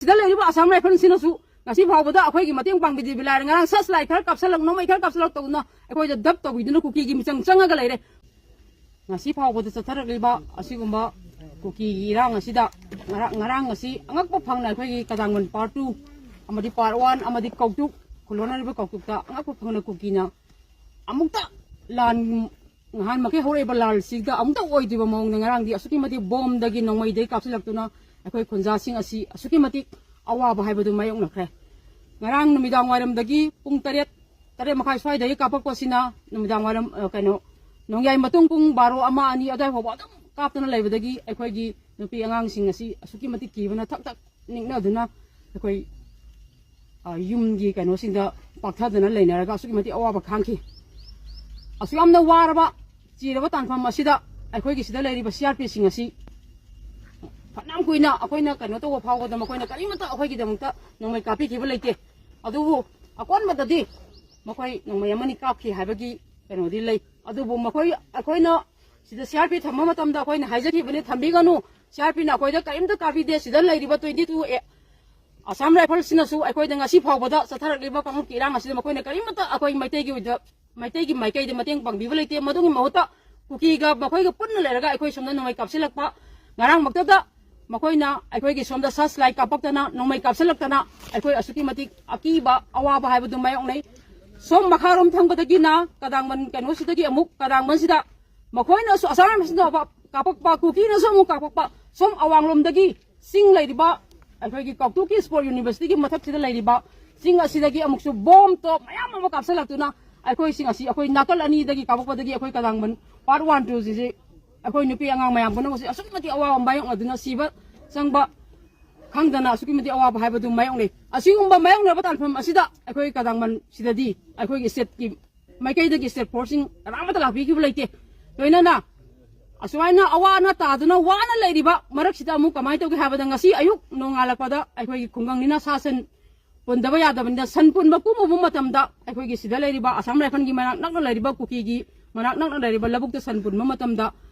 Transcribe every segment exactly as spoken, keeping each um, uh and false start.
ꯁꯤꯗ ꯂꯩꯔꯤꯕ ꯑꯁꯥꯝ ꯔꯥꯏꯐꯜꯁꯤꯅꯁꯨ ꯉꯁꯤ ꯐꯥꯎꯕꯗ ꯑꯩꯈꯣꯏꯒꯤ ꯃꯇꯦꯡ ꯄꯥꯡꯕꯤꯗꯕ ꯂꯥꯏꯔꯦ꯫ ꯉꯔꯥꯡ ꯁꯔꯆ ꯂꯥꯏꯠ ꯈꯔ ꯀꯥꯞꯁꯜꯂꯛ, ꯅꯣꯡꯃꯩ ꯈꯔ ꯀꯥꯞꯁꯜꯂꯛ ꯇꯧꯗꯨꯅ ꯑꯩꯈꯣꯏꯗ ꯗꯞ ꯇꯧꯕꯤꯗꯨꯅ ꯀꯨꯀꯤꯒꯤ ꯃꯤꯆꯪ ꯆꯪꯉꯒ ꯂꯩꯔꯦ꯫ ꯉꯁꯤ ꯐꯥꯎꯕꯗ ꯆꯠꯊꯔꯛꯂꯤꯕ ꯑꯁꯤꯒꯨꯝꯕ ꯀꯨꯀꯤꯒꯤ ꯏꯔꯥꯡ ꯑꯁꯤꯗ ꯉꯔꯥꯡ, ꯉꯔꯥꯡ ꯉꯁꯤ ꯑꯉꯛꯄ ꯐꯪꯅ ꯑꯩꯈꯣꯏꯒꯤ ꯀꯗꯥꯡꯕꯟ ꯄꯥꯔꯠ ꯇꯨ ꯑꯃꯗꯤ ꯄꯥꯔꯠ ꯋꯥꯟ ꯑꯃꯗꯤ ꯀꯧꯇꯨꯛ, ꯈꯨꯜꯂꯣꯟꯅꯔꯤꯕ ꯀꯧꯇꯨꯛꯇ ꯑꯉꯛꯄ ꯐꯪꯅ ꯀꯨꯀꯤꯅ ꯑꯃꯨꯛꯇ ꯂꯥꯟ, ꯅꯍꯥꯟꯃꯛꯀꯤ ꯍꯧꯔꯛꯏꯕ ꯂꯥꯜꯁꯤꯗ ꯑꯃꯨꯛꯇ ꯑꯣꯏꯗ꯭ꯔꯤꯕ ꯃꯑꯣꯡꯗ ꯉꯔꯥꯡꯗꯤ ꯑꯁꯨꯛꯀꯤ ꯃꯇꯤꯛ ꯕꯣꯝꯗꯒꯤ ꯅꯣꯡꯃꯩꯗꯒꯤ ꯀꯥꯞꯁꯤꯜꯂꯛꯇꯨꯅ ꯑꯩꯈꯣꯏ ꯈꯨꯟꯖꯥꯁꯤꯡ ꯑꯁꯤ ꯑꯁꯨꯛꯀꯤ ꯃꯇꯤꯛ ꯑꯋꯥꯕ ꯍꯥꯏꯕꯗꯨ ꯃꯥꯌꯣꯛꯅꯈ꯭ꯔꯦ꯫ ꯉꯔꯥꯡ ꯅꯨꯃꯤꯗꯥꯡ ꯋꯥꯏꯔꯝꯗꯒꯤ ꯄꯨꯡ ꯇꯔꯦꯠ, ꯇꯔꯦꯠ ꯃꯈꯥꯏ ꯁ꯭ꯋꯥꯏꯗꯒꯤ ꯀꯥꯞꯄꯛꯄꯁꯤꯅ ꯅꯨꯃꯤꯗꯥꯡ ꯋꯥꯏꯔꯝ, ꯑ, ꯀꯩꯅꯣ, ꯅꯣꯡꯌꯥꯏ ꯃꯇꯨꯡ ꯄꯨꯡ ꯕꯥꯔꯣ, ꯑꯃ, ꯑꯅꯤ ꯑꯗꯨꯋꯥꯏ ꯐꯥꯎꯕ ꯑꯗꯨꯝ ꯀꯥꯞꯇꯅ ꯂꯩꯕꯗꯒꯤ ꯑꯩꯈꯣꯏꯒꯤ ꯅꯨꯄꯤ ꯑꯉꯥꯡꯁꯤꯡ ꯑꯁꯤ ꯑꯁꯨꯛꯀꯤ ꯃꯇꯤꯛ ꯀꯤꯕꯅ ꯊꯛ ꯊꯛ ꯅꯤꯛꯅꯗꯨꯅ ꯑꯩꯈꯣꯏ, ꯑ, ꯌꯨꯝꯒꯤ ꯀꯩꯅꯣꯁꯤꯡꯗ ꯄꯥꯛꯊꯗꯅ ꯂꯩꯅꯔꯒ ꯑꯁꯨꯛꯀꯤ ꯃꯇꯤꯛ ꯑꯋꯥꯕ ꯈꯥꯡꯈꯤ꯫ ꯑꯁꯨꯛ ꯌꯥꯝꯅ ꯋꯥꯔꯕ, ꯆꯤꯔꯕ ꯇꯥꯟꯐꯝ ꯑꯁꯤꯗ ꯑꯩꯈꯣꯏꯒꯤ ꯁꯤꯗ ꯂꯩꯔꯤꯕ ꯁꯤ ꯑꯥꯔ ꯄꯤꯁꯤꯡ ꯑꯁꯤ ꯐꯅꯌꯥꯝ ꯀꯨꯏꯅ ꯑꯩꯈꯣꯏꯅ ꯀꯩꯅꯣ ꯇꯧꯕ ꯐꯥꯎꯕꯗ ꯃꯈꯣꯏꯅ ꯀꯔꯤꯃꯠꯇ ꯑꯩꯈꯣꯏꯒꯤꯗꯃꯛꯇ ꯅꯣꯡꯃꯩ ꯀꯥꯞꯄꯤꯈꯤꯕ ꯂꯩꯇꯦ꯫ ꯑꯗꯨꯕꯨ ꯑꯀꯣꯟꯕꯗꯗꯤ ꯃꯈꯣꯏ ꯅꯣꯡꯃꯩ ꯑꯃꯅꯤ ꯀꯥꯞꯈꯤ ꯍꯥꯏꯕꯒꯤ ꯀꯩꯅꯣꯗꯤ ꯂꯩ꯫ ꯑꯗꯨꯕꯨ ꯃꯈꯣꯏ, ꯑꯩꯈꯣꯏꯅ ꯁꯤꯗ ꯁꯤ ꯑꯥꯔ ꯄꯤ ꯊꯝꯕ ꯃꯇꯝꯗ ꯑꯩꯈꯣꯏꯅ ꯍꯥꯏꯖꯈꯤꯕꯅꯤ, "ꯊꯝꯕꯤꯒꯅꯨ, ꯁꯤ ꯑꯥꯔ ꯄꯤꯅ ꯑꯩꯈꯣꯏꯗ ꯀꯔꯤꯝꯇ ꯀꯥꯞꯄꯤꯗꯦ, ꯁꯤꯗ ꯂꯩꯔꯤꯕ ꯇ꯭ꯋꯦꯟꯇꯤ ꯇꯨ ꯑꯦ, ꯑꯁꯥꯝ ꯔꯥꯏꯐꯜꯁꯤꯅꯁꯨ ꯑꯩꯈꯣꯏꯗ ꯉꯁꯤ ꯐꯥꯎꯕꯗ ꯆꯠꯊꯔꯛꯂꯤꯕ ꯀꯥꯡꯂꯨꯞꯀꯤ ꯏꯔꯥꯡ ꯑꯁꯤꯗ ꯃꯈꯣꯏꯅ ꯀꯔꯤꯃꯠꯇ ꯑꯩꯈꯣꯏ ꯃꯩꯇꯩꯒꯤ ꯑꯣꯏꯗ, ꯃꯩꯇꯩꯒꯤ ꯃꯥꯏꯀꯩꯗ ꯃꯇꯦꯡ ꯄꯥꯡꯕꯤꯕ ꯂꯩꯇꯦ꯫ ꯃꯗꯨꯒꯤ ꯃꯍꯨꯠꯇ ꯀꯨꯀꯤꯒ ꯃꯈꯣꯏꯒ ꯄꯨꯟꯅ ꯂꯩꯔꯒ ꯑꯩꯈꯣꯏ ꯁꯣꯝꯗ ꯅꯣꯡꯃꯩ ꯀꯥꯞꯁꯤꯜꯂꯛꯄ, ꯉꯔꯥꯡꯃꯛꯇꯗ ꯃꯈꯣꯏꯅ ꯑꯩꯈꯣꯏꯒꯤ ꯁꯣꯝꯗ ꯁꯔꯆ ꯂꯥꯏꯠ ꯀꯥꯞꯄꯛꯇꯅ, ꯅꯣꯡꯃꯩ ꯀꯥꯞꯁꯤꯜꯂꯛꯇꯅ ꯑꯩꯈꯣꯏ ꯑꯁꯨꯛꯀꯤ ꯃꯇꯤꯛ ꯑꯀꯤꯕ ꯑꯋꯥꯕ ꯍꯥꯏꯕꯗꯨ ꯃꯥꯌꯣꯛꯅꯩ꯫ ꯁꯣꯝ ꯃꯈꯥꯔꯣꯝ ꯊꯪꯕꯗꯒꯤꯅ ꯀꯗꯥꯡꯕꯟ ꯀꯩꯅꯣꯁꯤꯗꯒꯤ ꯑꯃꯨꯛ ꯀꯗꯥꯡꯕꯟꯁꯤꯗ ꯃꯈꯣꯏꯅꯁꯨ ꯑꯁꯥꯝ ꯔꯥꯏꯐꯜꯁꯤꯅ ꯀꯥꯞꯄꯛꯄ, ꯀꯨꯀꯤꯅꯁꯨ ꯑꯃꯨꯛ ꯀꯥꯞꯄꯛꯄ, ꯁꯣꯝ ꯑꯋꯥꯡꯂꯣꯝꯗꯒꯤ ꯆꯤꯡ ꯂꯩꯔꯤꯕ ꯑꯩꯈꯣꯏꯒꯤ ꯀꯧꯇꯨꯀꯤ ꯁ꯭ꯄꯣꯔꯠ ꯌꯨꯅꯤꯚꯔꯁꯤꯇꯤꯒꯤ ꯃꯊꯛꯁꯤꯗ ꯂꯩꯔꯤꯕ ꯆꯤꯡ ꯑꯁꯤꯗꯒꯤ ꯑꯃꯨꯛꯁꯨ ꯕꯣꯝ ꯇꯣꯞ ꯃꯌꯥꯝ ꯑꯃ ꯀꯥꯞꯁꯤꯜꯂꯛꯇꯨꯅ ꯑꯩꯈꯣꯏꯁꯤꯡ ꯑꯁꯤ ꯑꯩꯈꯣꯏ ꯅꯥꯀꯜ ꯑꯅꯤꯗꯒꯤ ꯀꯥꯞꯄꯛꯄꯗꯒꯤ ꯑꯩꯈꯣꯏ ꯀꯗꯥꯡꯕꯟ ꯄꯥꯔꯠ ꯋꯥꯟ ꯇꯨꯁꯤꯁꯦ ꯑꯩꯈꯣꯏ ꯅꯨꯄꯤ ꯑꯉꯥꯡ ꯃꯌꯥꯝ ꯄꯨꯝꯅꯃꯛꯁꯦ ꯑꯁꯨꯛꯀꯤ ꯃꯇꯤꯛ ꯑꯋꯥꯕ ꯃꯥꯌꯣꯛꯅꯗꯨꯅ ꯁꯤꯕ ꯆꯪꯕ ꯈꯪꯗꯅ ꯑꯁꯨꯛꯀꯤ ꯃꯇꯤꯛ ꯑꯋꯥꯕ ꯍꯥꯏꯕꯗꯨ ꯃꯥꯌꯣꯛꯅꯩ꯫ ꯑꯁꯤꯒꯨꯝꯕ ꯃꯥꯌꯣꯛꯅꯔꯕ ꯇꯥꯟꯐꯝ ꯑꯁꯤꯗ ꯑꯩꯈꯣꯏ ꯀꯗꯥꯡꯕꯟ ꯁꯤꯗꯗꯤ ꯑꯩꯈꯣꯏꯒꯤ ꯁ꯭ꯇꯦꯠꯀꯤ ꯃꯥꯏꯀꯩꯗꯒꯤ ꯁ꯭ꯇꯦꯠ ꯐꯣꯔꯁꯁꯤꯡ ꯀꯅꯥꯃꯠꯇ ꯂꯥꯛꯄꯤꯈꯤꯕ ꯂꯩꯇꯦ꯫ ꯂꯣꯏꯅꯅ ꯑꯁꯨꯃꯥꯏꯅ ꯑꯋꯥ ꯑꯅꯥ ꯇꯥꯗꯨꯅ ꯋꯥꯅ ꯂꯩꯔꯤꯕ ꯃꯔꯛꯁꯤꯗ ꯑꯃꯨꯛ ꯀꯃꯥꯏꯅ ꯇꯧꯒꯦ ꯍꯥꯏꯕꯗ ꯉꯁꯤ ꯑꯌꯨꯛ ꯅꯣꯡꯉꯥꯜꯂꯛꯄꯗ ꯑꯩꯈꯣꯏꯒꯤ ꯈꯨꯡꯒꯪꯅꯤꯅ ꯁꯥ ꯁꯟ ꯄꯨꯟꯗꯕ ꯌꯥꯗꯕꯅꯤꯅ ꯁꯟ ꯄꯨꯟꯕ ꯀꯨꯝꯃꯨꯕ ꯃꯇꯝꯗ ꯑꯩꯈꯣꯏꯒꯤ ꯁꯤꯗ ꯂꯩꯔꯤꯕ ꯑꯁꯥꯝ ꯔꯥꯏꯐꯜꯒꯤ ꯃꯅꯥꯛ ꯅꯛꯅ ꯂꯩꯔꯤꯕ ꯀꯨꯀꯤꯒꯤ ꯃꯅꯥꯛ ꯅꯛꯅ ꯂꯩꯔꯤꯕ ꯂꯧꯕꯨꯛꯇ ꯁꯟ ꯄꯨꯟꯕ ꯃꯇꯝꯗ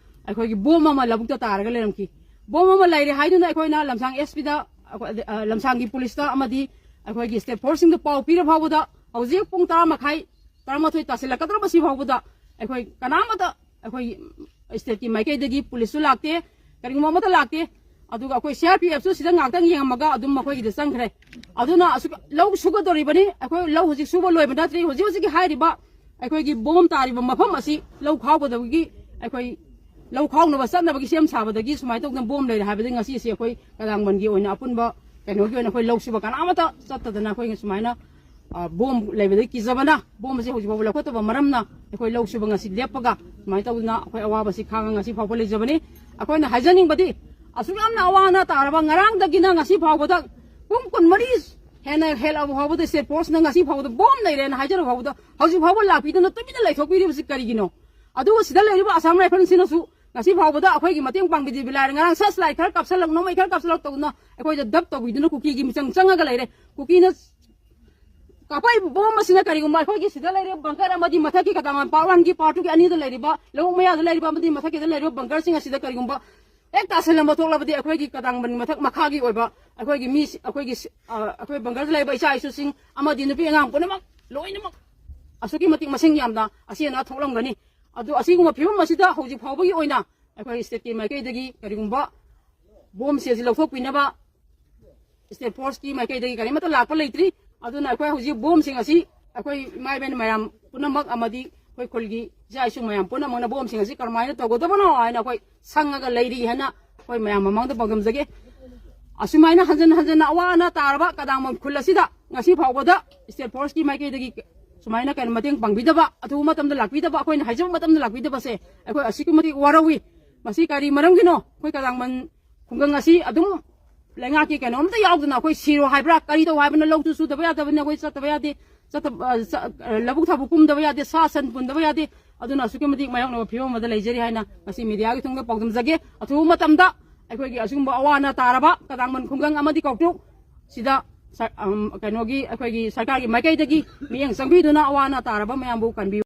ꯑꯩꯈꯣꯏꯒꯤ ꯕꯣꯝ ꯑꯃ ꯂꯧꯕꯨꯛꯇ ꯇꯥꯔꯒ ꯂꯩꯔꯝꯈꯤ꯫ ꯕꯣꯝ ꯑꯃ ꯂꯩꯔꯦ ꯍꯥꯏꯗꯨꯅ ꯑꯩꯈꯣꯏꯅ ꯂꯝꯁꯥꯡ ꯑꯦꯁ ꯄꯤꯗ ꯑꯩꯈꯣꯏ, ꯑ, ꯂꯝꯁꯥꯡꯒꯤ ꯄꯨꯂꯤꯁꯇ ꯑꯃꯗꯤ ꯑꯩꯈꯣꯏꯒꯤ ꯁ꯭ꯇꯦꯠ ꯐꯣꯔꯁꯁꯤꯡꯗ ꯄꯥꯎ ꯄꯤꯔ ꯐꯥꯎꯕꯗ ꯍꯧꯖꯤꯛ ꯄꯨꯡ ꯇꯔꯥ ꯃꯈꯥꯏ, ꯇꯔꯥꯃꯥꯊꯣꯏ ꯇꯥꯁꯤꯜꯂꯛꯀꯗꯧꯔꯕꯁꯤ ꯐꯥꯎꯕꯗ ꯑꯩꯈꯣꯏ ꯀꯅꯥꯃꯠꯇ ꯑꯩꯈꯣꯏ ꯁ꯭ꯇꯦꯠꯀꯤ ꯃꯥꯏꯀꯩꯗꯒꯤ ꯄꯨꯂꯤꯁꯁꯨ ꯂꯥꯛꯇꯦ, ꯀꯔꯤꯒꯨꯝꯕ ꯑꯃꯠꯇ ꯂꯥꯛꯇꯦ꯫ ꯑꯗꯨꯒ ꯑꯩꯈꯣꯏ ꯁꯤ ꯑꯥꯔ ꯄꯤ ꯑꯦꯐꯁꯨ ꯁꯤꯗ ꯉꯥꯛꯇꯪ ꯌꯦꯡꯉꯝꯃꯒ ꯑꯗꯨꯝ ꯃꯈꯣꯏꯒꯤꯗ ꯆꯪꯈ꯭ꯔꯦ꯫ ꯑꯗꯨꯅ ꯑꯁꯨꯛ ꯂꯧ ꯁꯨꯒꯗꯧꯔꯤꯕꯅꯤ, ꯑꯩꯈꯣꯏ ꯂꯧ ꯍꯧꯖꯤꯛ ꯁꯨꯕ ꯂꯣꯏꯕ ꯅꯠꯇ꯭ꯔꯤ꯫ ꯍꯧꯖꯤꯛ ꯍꯧꯖꯤꯛꯀꯤ ꯍꯥꯏꯔꯤꯕ ꯑꯩꯈꯣꯏꯒꯤ ꯕꯣꯝ ꯇꯥꯔꯤꯕ ꯃꯐꯝ ꯑꯁꯤ ꯂꯧ ꯈꯥꯎꯒꯗꯕꯒꯤ, ꯑꯩꯈꯣꯏ ꯂꯧ ꯈꯥꯎꯅꯕ ꯆꯠꯅꯕꯒꯤ ꯁꯦꯝ ꯁꯥꯕꯗꯒꯤ ꯁꯨꯃꯥꯏꯅ ꯇꯧꯗꯅ ꯕꯣꯝ ꯂꯩꯔꯦ ꯍꯥꯏꯕꯗꯒꯤ ꯉꯁꯤꯁꯦ ꯑꯩꯈꯣꯏ ꯀꯗꯥꯡꯕꯟꯒꯤ ꯑꯣꯏꯅ ꯑꯄꯨꯟꯕ ꯀꯩꯅꯣꯒꯤ ꯑꯣꯏꯅ ꯑꯩꯈꯣꯏ ꯂꯧ ꯁꯨꯕ ꯀꯅꯥꯃꯠꯇ ꯆꯠꯇꯗꯅ ꯑꯩꯈꯣꯏ ꯁꯨꯃꯥꯏꯅ, ꯑ, ꯕꯣꯝ ꯂꯩꯕꯗꯒꯤ ꯀꯤꯖꯕꯅ ꯕꯣꯝ ꯑꯁꯤ ꯍꯧꯖꯤꯛ ꯐꯥꯎꯕ ꯂꯧꯈꯠꯇꯕ ꯃꯔꯝꯅ ꯑꯩꯈꯣꯏ ꯂꯧ ꯁꯨꯕ ꯉꯁꯤ ꯂꯦꯞꯄꯒ ꯁꯨꯃꯥꯏꯅ ꯇꯧꯗꯅ ꯑꯩꯈꯣꯏ ꯑꯋꯥꯕꯁꯤ ꯈꯥꯡꯉ ꯉꯁꯤ ꯐꯥꯎꯕ ꯂꯩꯖꯕꯅꯤ꯫ ꯑꯩꯈꯣꯏꯅ ꯍꯥꯏꯖꯅꯤꯡꯕꯗꯤ ꯑꯁꯨꯛ ꯌꯥꯝꯅ ꯑꯋꯥ ꯑꯅꯥ ꯇꯥꯔꯕ ꯉꯔꯥꯡꯗꯒꯤꯅ ꯉꯁꯤ ꯐꯥꯎꯕꯗ ꯄꯨꯡ ꯀꯨꯟꯃꯔꯤ ꯍꯦꯟꯅ ꯍꯦꯜꯂꯛꯑꯕ ꯐꯥꯎꯕꯗ ꯁ꯭ꯇꯦꯠ ꯐꯣꯔꯁꯅ ꯉꯁꯤ ꯐꯥꯎꯕꯗ ꯕꯣꯝ ꯂꯩꯔꯦꯅ ꯍꯥꯏꯖꯔꯕ ꯐꯥꯎꯕꯗ ꯍꯧꯖꯤꯛ ꯐꯥꯎꯕ ꯂꯥꯛꯄꯤꯗꯅ ꯇꯨꯃꯤꯟꯅ ꯂꯩꯊꯣꯛꯄꯤꯔꯤꯕꯁꯤ ꯀꯔꯤꯒꯤꯅꯣ? ꯑꯗꯨꯒ ꯁꯤꯗ ꯂꯩꯔꯤꯕ ꯑꯁꯥꯝ ꯔꯥꯏꯐꯜꯁꯤꯅꯁꯨ ꯉꯁꯤ ꯐꯥꯎꯕꯗ ꯑꯩꯈꯣꯏꯒꯤ ꯃꯇꯦꯡ ꯄꯥꯡꯕꯤꯗꯕꯤ ꯂꯥꯏꯔꯦ꯫ ꯉꯔꯥꯡ ꯁꯔꯆ ꯂꯥꯏꯠ ꯈꯔ ꯀꯥꯞꯁꯜꯂꯛ, ꯅꯣꯡꯃꯩ ꯈꯔ ꯀꯥꯞꯁꯜꯂꯛ ꯇꯧꯗꯅ ꯑꯩꯈꯣꯏꯗ ꯗꯞ ꯇꯧꯕꯤꯗꯨꯅ ꯀꯨꯀꯤꯒꯤ ꯃꯤꯆꯪ ꯆꯪꯉꯒ ꯂꯩꯔꯦ꯫ ꯀꯨꯀꯤꯅ ꯀꯥꯞꯄꯛꯏꯕ ꯕꯣꯝ ꯑꯁꯤꯅ ꯀꯔꯤꯒꯨꯝꯕ ꯑꯩꯈꯣꯏꯒꯤ ꯁꯤꯗ ꯂꯩꯔꯤꯕ ꯕꯪꯀꯔ ꯑꯃꯗꯤ ꯃꯊꯛꯀꯤ ꯀꯗꯥꯃꯟ ꯄꯥꯔꯠ ꯋꯥꯟꯒꯤ ꯄꯥꯔꯠ ꯇꯨꯒꯤ ꯑꯅꯤꯗ ꯂꯩꯔꯤꯕ, ꯂꯧꯕꯨꯛ ꯃꯌꯥꯗ ꯂꯩꯔꯤꯕ ꯑꯃꯗꯤ ꯃꯊꯛꯀꯤꯗ ꯂꯩꯔꯤꯕ ꯕꯪꯀꯔꯁꯤꯡ ꯑꯁꯤꯗ ꯀꯔꯤꯒꯨꯝꯕ ꯍꯦꯛ ꯇꯥꯁꯤꯜꯂꯝꯕ ꯊꯣꯛꯂꯕꯗꯤ ꯑꯩꯈꯣꯏꯒꯤ ꯀꯗꯥꯡꯕꯟ ꯃꯊꯛ ꯃꯈꯥꯒꯤ ꯑꯣꯏꯕ ꯑꯩꯈꯣꯏꯒꯤ ꯃꯤ, ꯑꯩꯈꯣꯏꯒꯤ ꯁꯤ-, ꯑ, ꯑꯩꯈꯣꯏ ꯕꯪꯒꯔꯗ ꯂꯩꯕ ꯏꯆꯥ ꯏꯁꯨꯁꯤꯡ ꯑꯃꯗꯤ ꯅꯨꯄꯤ ꯑꯉꯥꯡ ꯄꯨꯝꯅꯃꯛ ꯂꯣꯏꯅꯃꯛ ꯑꯁꯨꯛꯀꯤ ꯃꯇꯤꯛ ꯃꯁꯤꯡ ꯌꯥꯝꯅ ꯑꯁꯤ ꯑꯅꯥ ꯊꯣꯛꯂꯝꯒꯅꯤ꯫ ꯑꯗꯨ ꯑꯁꯤꯒꯨꯝꯕ ꯐꯤꯕꯝ ꯑꯁꯤꯗ ꯍꯧꯖꯤꯛ ꯐꯥꯎꯕꯒꯤ ꯑꯣꯏꯅ ꯑꯩꯈꯣꯏ ꯁ꯭ꯇꯦꯠꯀꯤ ꯃꯥꯏꯀꯩꯗꯒꯤ ꯀꯔꯤꯒꯨꯝꯕ ꯕꯣꯝꯁꯦ ꯑꯁꯤ ꯂꯧꯊꯣꯛꯄꯤꯅꯕ ꯁ꯭ꯇꯦꯠ ꯐꯣꯔꯁꯀꯤ ꯃꯥꯏꯀꯩꯗꯒꯤ ꯀꯔꯤꯃꯠꯇ ꯂꯥꯛꯄ ꯂꯩꯇ꯭ꯔꯤ꯫ ꯑꯗꯨꯅ ꯑꯩꯈꯣꯏ ꯍꯧꯖꯤꯛ ꯕꯣꯝꯁꯤꯡ ꯑꯁꯤ ꯑꯩꯈꯣꯏ ꯏꯃꯥ ꯏꯕꯦꯟ ꯃꯌꯥꯝ ꯄꯨꯝꯅꯃꯛ ꯑꯃꯗꯤ ꯑꯩꯈꯣꯏ ꯈꯨꯜꯒꯤ ꯏꯆꯥ ꯏꯁꯨ ꯃꯌꯥꯝ ꯄꯨꯝꯅꯃꯛꯅ ꯕꯣꯝꯁꯤꯡ ꯑꯁꯤ ꯀꯔꯝꯍꯥꯏꯅ ꯇꯧꯒꯗꯕꯅꯣ ꯍꯥꯏꯅ ꯑꯩꯈꯣꯏ ꯁꯪꯉꯒ ꯂꯩꯔꯤ ꯍꯥꯏꯅ ꯑꯩꯈꯣꯏ ꯃꯌꯥꯝ ꯃꯃꯥꯡꯗ ꯄꯥꯎꯗꯝꯖꯒꯦ꯫ ꯑꯁꯨꯃꯥꯏꯅ ꯍꯟꯖꯟ ꯍꯟꯖꯟꯅ ꯑꯋꯥ ꯑꯅꯥ ꯇꯥꯔꯕ ꯀꯗꯥꯡꯕꯝ ꯈꯨꯜ ꯑꯁꯤꯗ ꯉꯁꯤ ꯐꯥꯎꯕꯗ ꯁ꯭ꯇꯦꯠ ꯐꯣꯔꯁꯀꯤ ꯃꯥꯏꯀꯩꯗꯒꯤ ꯁꯨꯃꯥꯏꯅ ꯀꯩꯅꯣ ꯃꯇꯦꯡ ꯄꯥꯡꯕꯤꯗꯕ, ꯑꯊꯨꯕ ꯃꯇꯝꯗ ꯂꯥꯛꯄꯤꯗꯕ, ꯑꯩꯈꯣꯏꯅ ꯍꯥꯏꯖꯕ ꯃꯇꯝꯗ ꯂꯥꯛꯄꯤꯗꯕꯁꯦ ꯑꯩꯈꯣꯏ ꯑꯁꯨꯛꯀꯤ ꯃꯇꯤꯛ ꯋꯥꯔꯧꯏ꯫ ꯃꯁꯤ ꯀꯔꯤ ꯃꯔꯝꯒꯤꯅꯣ? ꯑꯩꯈꯣꯏ ꯀꯗꯥꯡꯕꯝ ꯈꯨꯡꯒꯪ ꯑꯁꯤ ꯑꯗꯨꯝ ꯂꯩꯉꯥꯛꯀꯤ ꯀꯩꯅꯣꯝꯇ ꯌꯥꯎꯗꯅ ꯑꯩꯈꯣꯏ ꯁꯤꯔꯣ ꯍꯥꯏꯕ꯭ꯔꯥ, ꯀꯔꯤ ꯇꯧ ꯍꯥꯏꯕꯅ, ꯂꯧꯁꯨ ꯁꯨꯗꯕ ꯌꯥꯗꯕꯅꯤ, ꯑꯩꯈꯣꯏ ꯆꯠꯇꯕ ꯌꯥꯗꯦ, ꯆꯠꯇ-, ꯑ, ꯆ-, ꯑ, ꯂꯧꯕꯨꯛ ꯊꯕꯛ ꯀꯨꯝꯗꯕ ꯌꯥꯗꯦ, ꯁꯥ ꯁꯟ ꯄꯨꯟꯗꯕ ꯌꯥꯗꯦ꯫ ꯑꯗꯨꯅ ꯑꯁꯨꯛꯀꯤ ꯃꯇꯤꯛ ꯃꯥꯌꯣꯛꯅꯕ ꯐꯤꯕꯝ ꯑꯃꯗ ꯂꯩꯖꯔꯤ ꯍꯥꯏꯅ ꯉꯁꯤ ꯃꯦꯗꯤꯌꯥꯒꯤ ꯊꯣꯡꯗ ꯄꯥꯎꯗꯝꯖꯒꯦ꯫ ꯑꯊꯨꯕ ꯃꯇꯝꯗ ꯑꯩꯈꯣꯏꯒꯤ ꯑꯁꯤꯒꯨꯝꯕ ꯑꯋꯥ ꯑꯅꯥ ꯇꯥꯔꯕ ꯀꯗꯥꯡꯕꯟ ꯈꯨꯡꯒꯪ ꯑꯃꯗꯤ ꯀꯧꯇ꯭ꯔꯨꯛ ꯁꯤꯗ ꯁ-, ꯑꯝ, ꯀꯩꯅꯣꯒꯤ ꯑꯩꯈꯣꯏꯒꯤ ꯁꯔꯀꯥꯔꯒꯤ ꯃꯥꯏꯀꯩꯗꯒꯤ ꯃꯤꯠꯌꯦꯡ ꯆꯪꯕꯤꯗꯨꯅ ꯑꯋꯥ ꯑꯅꯥ ꯇꯥꯔꯕ ꯃꯌꯥꯝꯕꯨ ꯀꯟꯕꯤꯌꯨ꯫